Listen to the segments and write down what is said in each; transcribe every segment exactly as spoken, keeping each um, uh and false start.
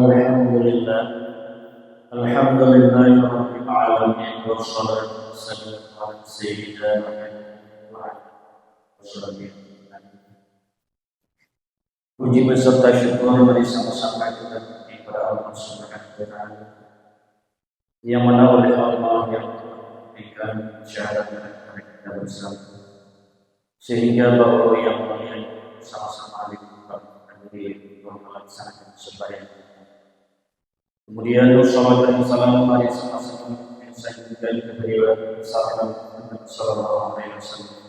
Alhamdulillah. Alhamdulillahirabbil alamin. Wassalatu wassalamu ala sayyidina Muhammad wa ala alihi wasallam. Puji beserta syukur mari sama-sama kita puji kepada Allah Subhanahu wa Ta'ala, yang mana oleh Allah yang telah memberikan syahadat kepada kita bersama, sehingga baru yang mulia sama-sama kita berdiri untuk melaksanakan sembahyang. Kemudian, salawat dan salam mari sama-sama kita sampaikan kepada Rasulullah Muhammad sallallahu alaihi wasallam,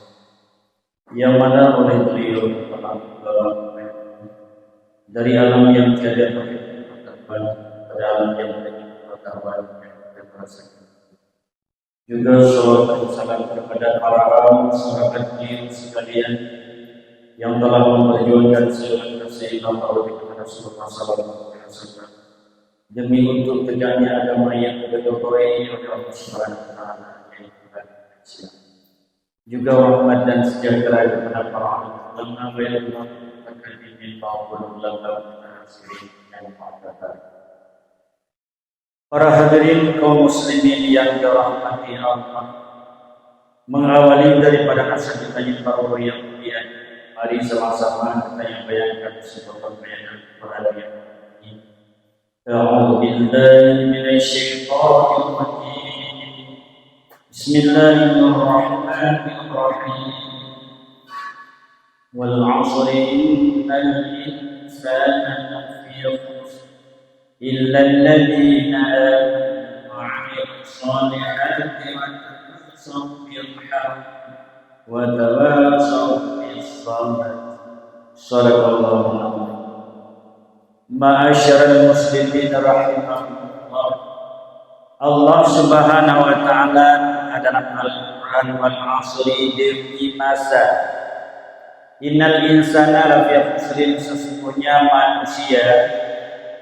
yang mana oleh beliau telah membawa dari alam yang tiada pengetahuan pada alam yang banyak pengetahuan yang kita rasakan. Juga salawat dan salam kepada para masyarakat beliau sekalian yang telah memperjuangkan sunnah Rasulullah kepada Rasulullah sallallahu alaihi wasallam demi untuk tegaknya agama yang diridhoi oleh Allah Subhanahu wa Ta'ala, yaitu agama Islam. Juga rahmat dan sejahtera kepada para ulama, baik ulama mutaqaddimin maupun ulama mutaakhir yang mu'tabar. Para hadirin kaum muslimin yang dirahmati Allah, mengawali daripada rasa kita yang baru yang mulia, mari sama-sama kita yang bayangkan sebuah pembayangan kepada yang ini. أعوذ بالله من الشيطان الرجيم. بسم الله الرحمن الرحيم. والعصر إن الإنسان لفي خسر إلا الذين آمنوا وعملوا الصالحات وتواصوا بالحق وتواصوا بالصبر. صدق الله العظيم. Ma'asyiral muslimin rahimakumullah. Allah Subhanahu wa Ta'ala dalam Al-Quran, "Wal asri," demi masa. "Innal insana lafi khusrin," sesungguhnya manusia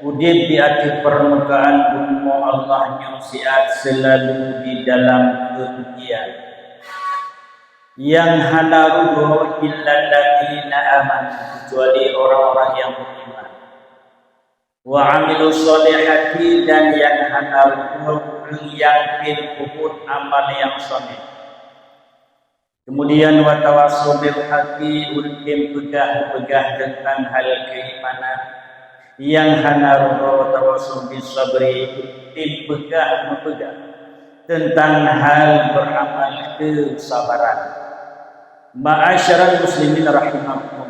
udeb di ateueh permukaan bumoe Allah nyoe siat seulalu di dalam keureugian. Nyang hana rugoe illalladzina amanu, kecuali orang-orang yang beriman. Wa amilus shalihati, dan nyang hana rugoe ureuëng nyang pih peubuet amal nyang saleh. Kemudian, wa tawasau bil haqqi, ulôn pih peugah-peugah teuntang hal keimanan. Nyang hana rugoe, wa tawasau bis sabri, ulôn pih peugah-meupeugah teuntang hal beuramal keusabaran. Ma'asyiral muslimin rahimakumullah.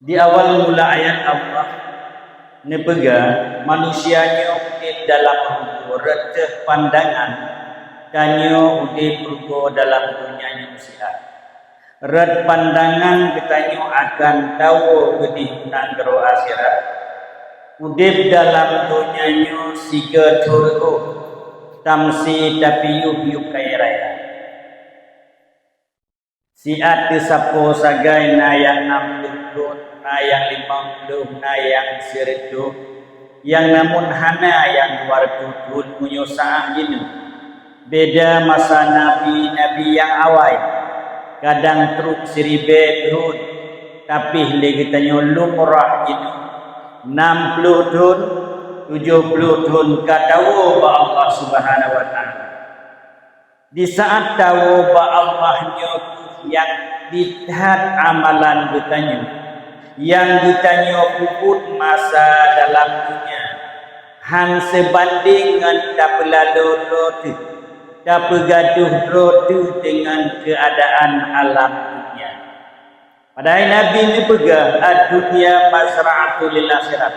Di awal mula ayat Allah neupeugah, manusia nyoe udeb dalam rugoe, rot teuh pandangan tanyoe udeb rugoe dalam donya nyoe siat. Rot pandangan geutanyoe akan tawoe keudeh nanggroe akhirat. Udeb dalam donya nyoe sigoe thon rot, tamsi tapiôh yub kayée raya. Siat teusapoe sagai na nyang nam ploh thon, na nyang limong ploh, na nyang sireutôh, nyang namun hana nyang dua reutôh thon meunyoe sa'at jinoe. Beda masa nabi-nabi nyang awai, kadang trok siribée thon, tapi lé geutanyoe lumrah jinoe. Nam ploh thon, tujoh ploh thon ka tawoe bak Allah Subhanahu wa Ta'ala. Di saat tawoe bak Allah nyoe kheueh nyang ditat amalan geutanyoe, nyang geutanyoe peubuet masa dalam donya, han seubandéng ngon tapeulalo droe teuh, tapeugadôh droe teuh deungon keuadaan alam donya. Padahai Nabi neupeugah, "Ad-dunya mazra'atu lil akhirah."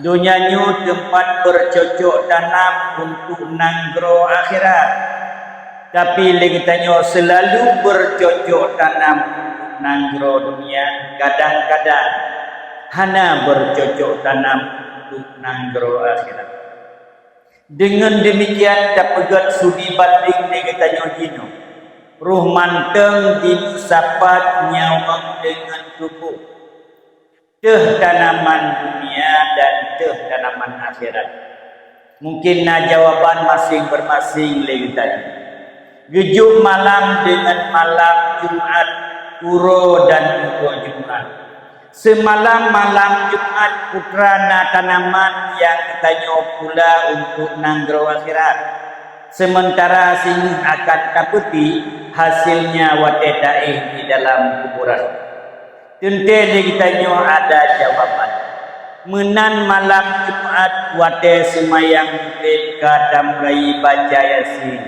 Donya nyoe teumpat beucocok tanam untuk nanggroe akhirat. Tapi lé geutanyoe seulalu beucocok tanam untuk nanggroe donya, kadang-kadang hana beucocok tanam untuk nanggroe akhirat. Deungon deumikian, tapeugét sudi bandéng lé geutanyoe jinoe, roh mantong jimeusapat nyawöng deungon tuboh, teuh tanaman dunia dan teuh tanaman akhirat. Mungkin na jawaban maséng-maséng lé geutanyoe. Geujok malam deungon malam Jumat, uroe dan uroe Jumat. Seumalam malam Jumat putra na tanaman nyang geutanyoe pula untuk nanggroe akhirat. Seumeuntara singoh akan tapeuti hasilnya watée taéh di dalam kuburan. Teuntée lé geutanyoe ada jawaban. Meunan malam Jumat watée seumayang Maghrib ka tamulai baca Yasin.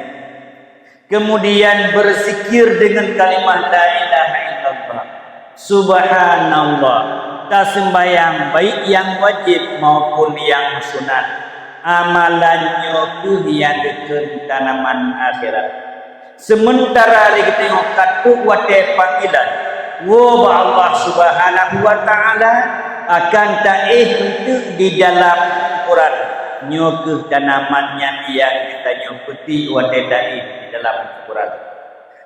Kemudian berzikir dengan kalimah la ilaha illallah. Subhanallah. Taseumbayang baik nyang wajib maupun nyang sunat. Amalan nyoe kheueh nyang geukheun tanaman akhirat. Seumeuntara lé geutanyoe ka trok watée panggilan, woe bak Allah Subhanahu wa Ta'ala, akan taéh eunteuk di dalam kuburan. Nyoe kheueh tanaman nyan nyang geutanyoe peuti watée taéh di dalam kuburan.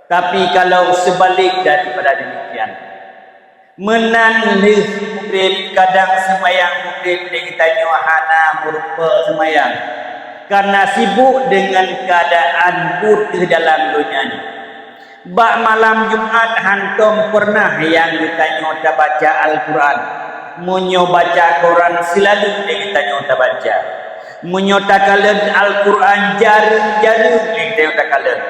Tapi kalau seubalik daripada demikian, meunan lheueh Maghrib, kadang seumayang Maghrib lé geutanyoe hana meurumpok seumayang, karna sibuk deungon keuadaan buet dalam donya nyoe. Bak malam Jumat hantom peureunah nyang geutanyoe tabaca Al-Quran. Meunyoe baca Quran seulalu lé geutanyoe tabaca. Meunyoe takalon Al-Quran jareueng-jareueng lé geutanyoe takalon.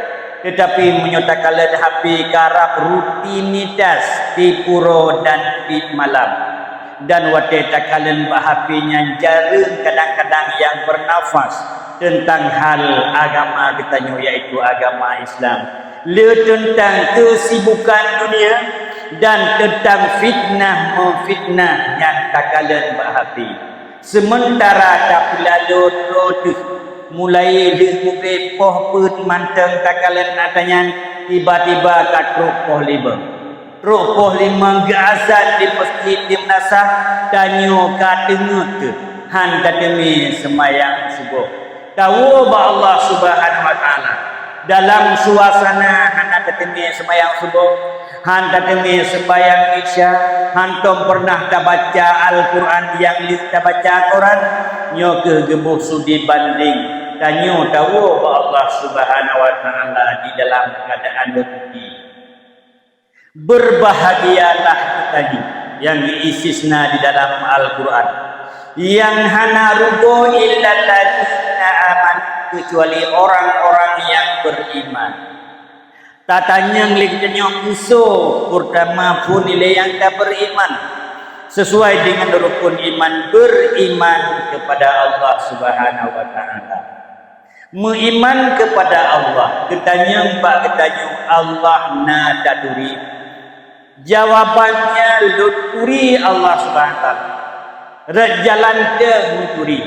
Teutapi meunyoe takalon H P karab rutinitas tiep uroe dan tiep malam, dan watée takalon bak H P nyan jareueng kadang-kadang nyang beunafas teuntang hal agama geutanyoe, yaitu agama Islam, le teuntang keusibukan dunia dan teuntang fitnah-meufitnah nyang takalon bak H P. Seumeuntara tapeulalot droe teuh, mulai lheueh Maghrib poh peuet mantong takalon atra nyan, tiba-tiba ka trok poh limong. Trok poh limong geuazan di meuseujid di meunasah, tanyoe ka teungeut teuh, han tateumé seumayang suboh. Tawoe bak Allah Subhanahu wa Ta'ala dalam suasana hana tateumé seumayang suboh, han tateumé seumayang Isya, hantom peureunah tabaca Al-Quran nyang lheueh tabaca Quran, nyoe kheueh geuboh sudi bandeng. Tanyoe tawoe bak Allah Subhanahu wa Ta'ala di dalam keuadaan rugi. Berbahagialah geutanyoe nyang geuistisna di dalam Al-Quran, nyang hana rugoe illalladzina amanu, keucuali orang-orang yang beriman. Tatanyong lé geutanyoe keusoe, peurtama phon ilée nyang ka beriman, sesuai dengan rukun iman, beriman kepada Allah Subhanahu wa Ta'ala. Meuiman kepada Allah, geutanyong bak geutanyoe, Allah na taturi? Jawabannya, lôn turi Allah Subhanahu wa Ta'ala. Rot jalan teuh lôn turi.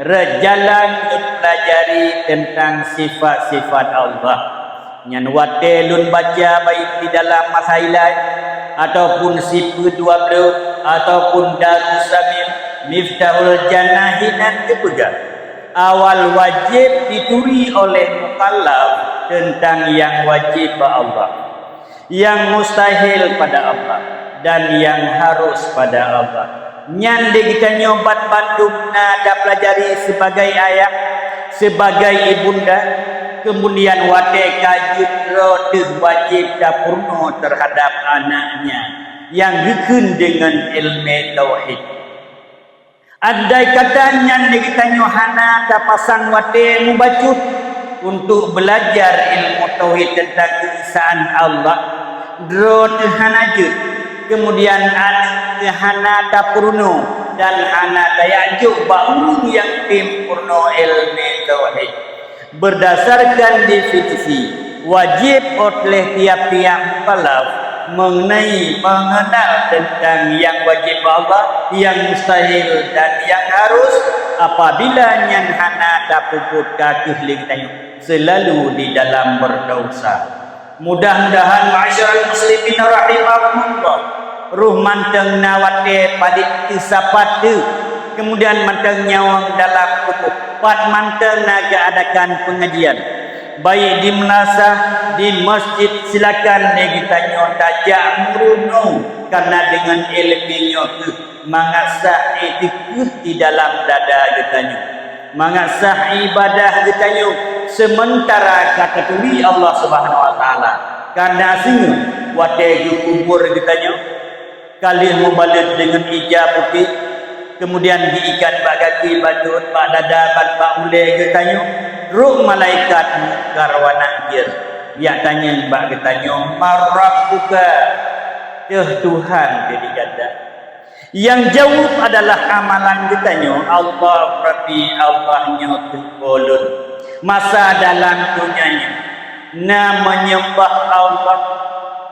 Rot jalan lôn pelajari teuntang sifat-sifat Allah. Nyan watée lôn baca baik di dalam masa ilai, ataupun sifeut dua ploh, ataupun Darussalim, Miftahul Jannah, hinan geupeugah, awal wajéb jituri oleh mukallaf teuntang nyang wajéb bak Allah, nyang mustahil pada Allah, dan nyang harus pada Allah. Nyan lé geutanyoe banmandum na tapeulajari sibagai ayah, sibagai ibunda, keumudian watée ka jeuet droe teuh wajéb tapeurunoe teuhadab aneuk nyan nyang geukheun deungon iéleumé tauhid. Andai kata nyan lé geutanyoe hana tapasang watée mubacut untuk beulajar ilmu tauhid teuntang keuesaan Allah, droe teuh hana jeuet, keumudian aneuk teuh hana tapeurunoe dan hana tajak jok bak ureuëng nyang tem peurunoe iéleumé tauhid. Berdasarkan definisi, wajéb ot lé tiap-tiap mukallaf mengenai, mengenal teuntang nyang wajéb bak Allah, nyang mustahil dan nyang harus. Apabila nyan hana tapeubuet, ka kheueh lé geutanyoe seulalu di dalam beudeusa. Mudah-mudahan, ma'asyiral muslimin rahimakumullah, roh mantong na watée padit teusapat teuh, keumudian mantong nyawöng dalam tuboh, pat mantong na geuadakan peungajian, baik di meunasah, di masjid, silakan lé geutanyoe tajak meurunoe, kareuna deungon iéleumé nyoe kheueh mangat sah itikeuet di dalam dada geutanyoe, mangat sah ibadah geutanyoe seumeuntara ka taturi Allah Subhanahu wa Ta'ala. Kareuna singoh watée geukubur geutanyoe, Ka lheueh mubalot deungon ija putéh, keumudian geuikat bak gaki, bak jeuet, bak dada, ban bak ulée geutanyoe, trok malaikat Mungkar wa Nakir, jak tanyong bak geutanyoe, "Man rabbuka?" Teuh Tuhan keu di gata. Nyang jaweueb adalah amalan geutanyoe, "Allah Rabbi, Allah nyoe teuh Po lôn." Masa dalam donya nyoe na meunyeumbah Allah,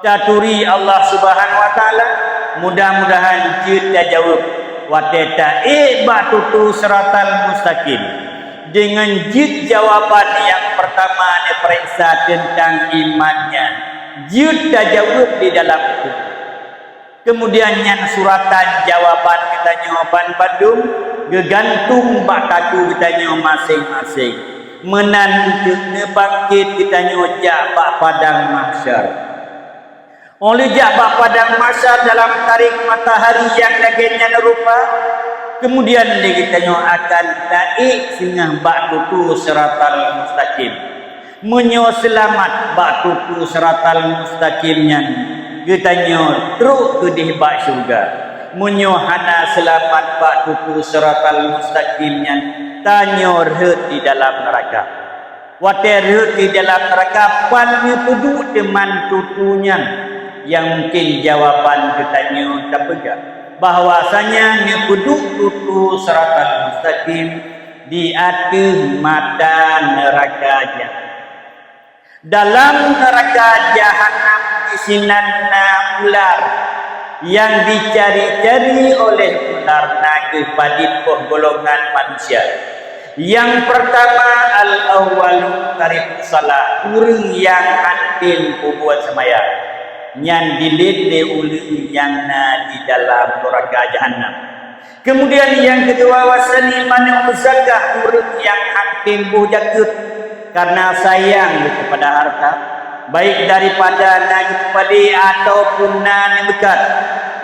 taturi Allah Subhanahu wa Taala, mudah-mudahan jeuet tajaweueb watée taék bak tutoe siratal mustaqim. Deungon jeuet jawaban nyang peurtama neupeuriksa teuntang iman nyan, jeuet tajaweueb di dalam kubu. Keumudian nyan suratan jawaban geutanyoe ban bandum geugantung bak kaku geutanyoe maséng-maséng. Meunan teuk neubangkét geutanyoe jak bak padang mahsyar. Óh lheueh jak bak padang mahsyar dalam tarék matahari nyang lagée nyan rupa, keumudian lé geutanyoe akan taék singoh bak tutoe siratal mustaqim. Meunyoe seulamat bak tutoe siratal mustaqim nyan, geutanyoe trok keudeh bak syeuruga. Meunyoe hana seulamat bak tutoe siratal mustaqim nyan, tanyoe rhot di dalam neuraka. Watée rhot di dalam neuraka, pat neupeuduek teuma tutoe nyan? Nyang mungken jawaban geutanyoe tapeugah bahwasanya neupeuduek tutoe siratal mustaqim di ateueh mata neuraka jahannam. Dalam neuraka jahannam disinan na ular, nyang jicari-cari oleh ular na kheueh padit boh golongan manusia. Nyang peurtama, al-awwalu tarikun shalah, ureuëng nyang hántom peubuet seumayang, nyan dilét lé ureuëng nyang na di dalam neuraka jahannam. Keumudian nyang keudua, wasani mani'uz zakah, ureuëng nyang hántom boh jakeuet karna sayang keupada hareuta, baik daripada na geupeupaléh ataupun na neumeukat,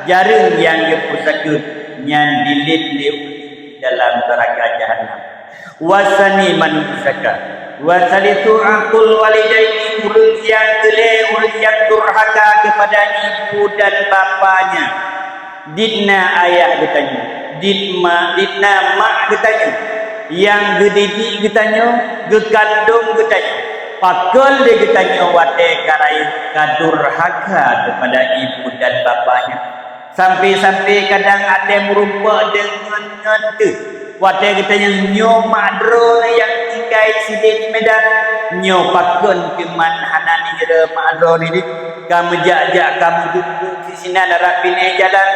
jareueng nyang geupeujakeuet, nyan dilét lé ureuëng dalam neuraka jahannam. Wasani mani'uz zakah. Wasalisu aqul walidaini, ureuëng nyang keulhée, ureuëng nyang durhaka keupada ibu dan bapanya. Dit na ayah geutanyoe, dit ma, dit na mak geutanyoe, nyang geudidik geutanyoe, geukandong geutanyoe. Pakon lé geutanyoe watée ka rayeuk ka durhaka keupada ibu dan bapanya? Sampai-sampai kadang até meurumpok deungon ngon teuh. Watée geutanyoe nyoe mak droeneuh nyang tinggai sidéh di Medan, nyoe pakon keuman hana neujroh mak droeneuh deuh? Ka meujak-jak, ka meujak-jak sinan rab binéh jalan,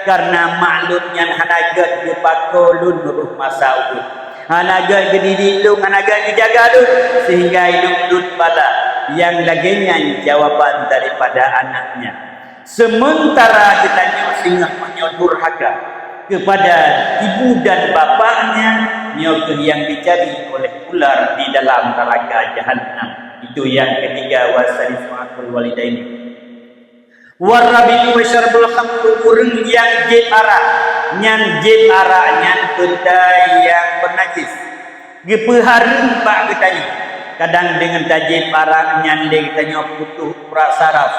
karna mak lôn nyan hana gét geupako lôn rôh masa ukeue. Hana gét geudidik lôn, hana gét geujaga lôn, sehingga lôn deuh bala nyang lagée nyan jawaban daripada anak nyan. Seumeuntara geutanyoe singoh meunyoe durhaka keupada ibu dan bapaknya, nyoe kheueh nyang jicari oleh ular di dalam neuraka jahannam. Itu nyang keutiga, wasalisu aqul walidaini. Warabi'u wa syarbul khamr, ureuëng nyang jieb arak, nyan jieb arak nyan benda nyang beunajis. Geupeuhareuem bak geutanyoe. Kadang deungon tajieb arak nyan lé geutanyoe putôh urat saraf.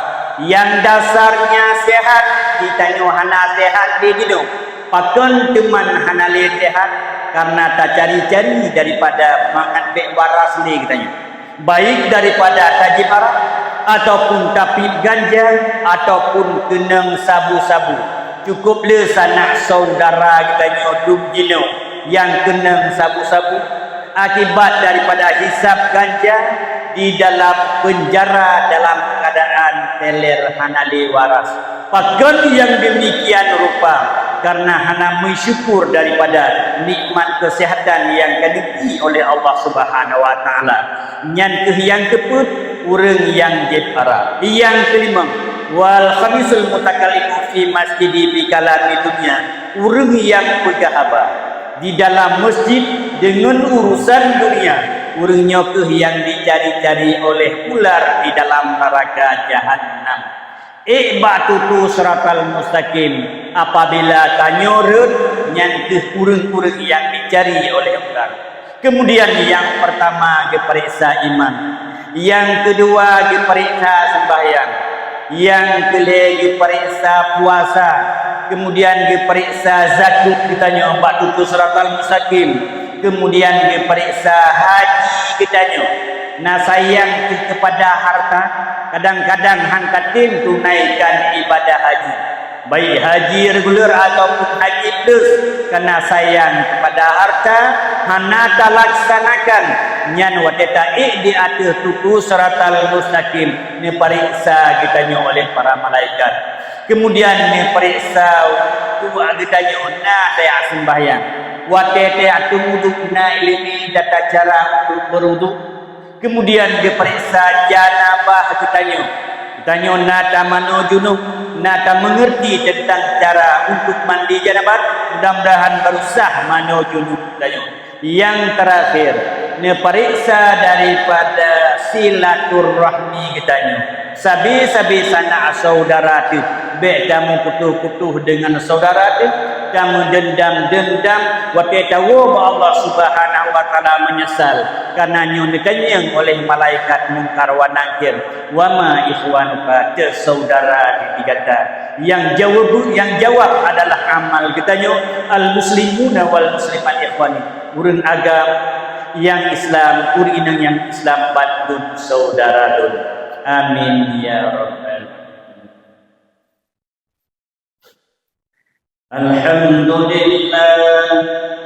Nyang dasarnya sehat, geutanyoe hana sehat lé jinoe. Pakon teuman hana lé sehat? Karna tacari-cari daripada mangat bék waras lé geutanyoe. Baik daripada tajieb arak, ataupun tapiep ganja, ataupun keunong sabu-sabu. Cukup le sanak syedara geutanyoe dum jinoe nyang keunong sabu-sabu, akibat daripada hisab ganja di dalam peunjara dalam keuadaan teler hana lé waras. Pakon nyang deumikian rupa? Karna hana meusyukur daripada nikmat keuseuhatan nyang ka geubri oleh Allah Subhanahu wa Taala. Nyan kheueh nyang keupeuet, ureuëng nyang jieb arak. Nyang keulimong, wal khamisul mutakallimu fi masjidi bi kalami dunya, ureuëng nyang peugah haba di dalam masjid deungon urusan dunia, ureuëng nyoe kheueh nyang dicari-cari oleh ular di dalam neuraka jahannam. Ék bak tutoe siratal mustaqim, apabila tanyoe rhot, nyan kheueh ureuëng-ureuëng nyang dicari oleh ular. Keumudian nyang peurtama geupareksa iman, nyang keudua geupareksa seumbahyang, nyang keulhée geupareksa puasa, Kemudian geupareksa zakeuet geutanyoe bak tutoe siratal mustaqim. Kemudian geupareksa haji geutanyoe na sayang teuh keupada hareuta, kadang-kadang han katem tunaikan ibadah haji. Baik haji reguler ataupun haji plus, kana sayang keupada hareuta, hana talaksanakan, nyan watée taék di ateueh tutoe siratal mustaqim, neupareksa geutanyoe oleh para malaikat. Kemudian neupareksa wudhu geutanyoe na tajak seumbahyang. Watée tajak teuwudhu na iéleumé tata cara untuk beurudhu. Kemudian geupareksa janabah geutanyoe. Geutanyoe na tamanoe junub, na tameungeurti teuntang cara untuk mandi janabah. Mudah-mudahan barô sah manoe junub geutanyoe. Nyang terakhir, neupareksa daripada silaturahmi geutanyoe. Sabe-sabe sanak saudara teuh, bék tameuputoh-putoh deungon saudara teuh, tameudendam-dendam, watée tawoe bak Allah Subhanahu wa Taala meunyeusal, kana nyoe neutanyong oleh malaikat Mungkar wa Nakir, "Wa ma ikhwanuka, teuh saudara di gata?" Nyang jaweueb, nyang jawab adalah amal geutanyoe, al-muslimuna wal muslimat ikhwani. Ureuëng agam nyang Islam, ureuëng inong nyang Islam, bandum saudara lôn. Amin ya rabbal alamin. Alhamdulillah,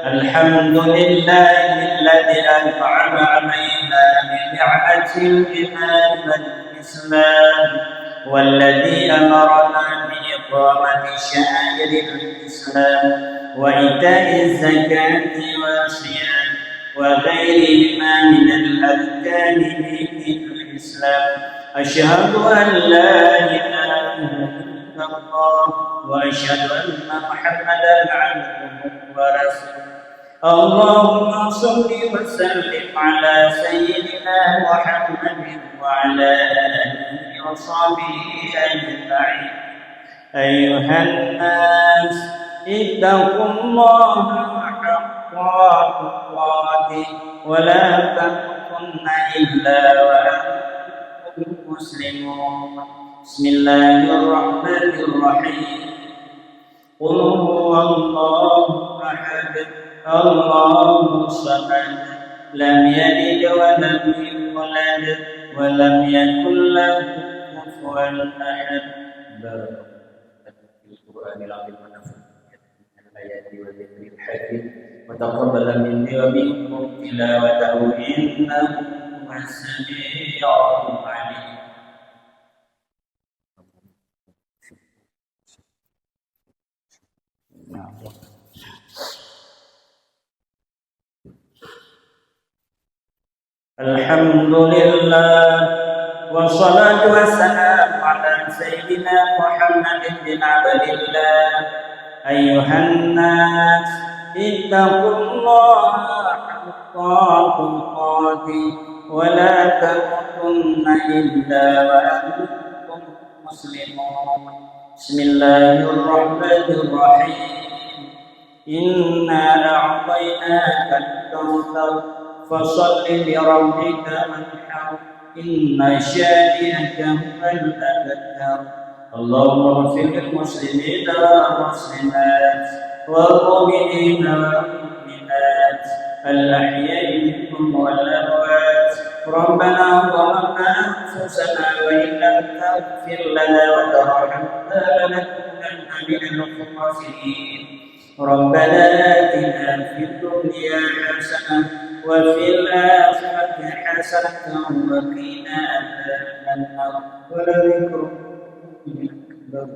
alhamdulillahilladzi an'ama 'alaina bi ni'matil imani wal Islam, walladzi amarana bi iqamati sya'airil Islam, wa ita'iz zakati wa siyam, wa ghairihima minal arkani dinil Islam. Asyhadu an la ilaha illallah, wa asyhadu anna Muhammadan abduhu wa rasuluh. Allahumma shalli wa sallim ala sayyidina Muhammadin wa ala alihi wa sahbihi ajma'in. Ayyuhan nas, ittaqullaha haqqa tuqatih, wa la tamutunna illa wa antum muslimun. Bismillahirrahmanirrahim. Qul huwallahu ahad, Allahus samad, lam yalid wa lam yulad, wa lam yakul lahu kufuwan ahad. Barakallahu fil Qur'anil azim wa nafa'ani bil ayati wa dzikril hakim, wa taqabbal minni wa minkum tilawatahu innahu huwas sami'ul alim. Alhamdulillah, wassalatu wassalamu ala sayyidina Muhammadin bin Abdillah. Ayyuhan nas, ittaqullaha haqqa tuqatih, wa la tamutunna illa wa antum muslimun. Bismillahirrahmanirrahim. Inna a'tainakal kautsar, fasalli li rabbika wanhar, inna syani'aka huwal abtar. Allahumma ighfir lil muslimina wal muslimat, wal mu'minina wal mu'minat, al ahya'i minhum wal amwat. Rabbana zalamna anfusana wa in lam taghfir lana wa tarhamna lanakunanna minal khasirin. Rabbana atina fid dunya hasanah wa fil akhirati hasanah wa qina adzabannar. Wa la dzikrullahi akbar.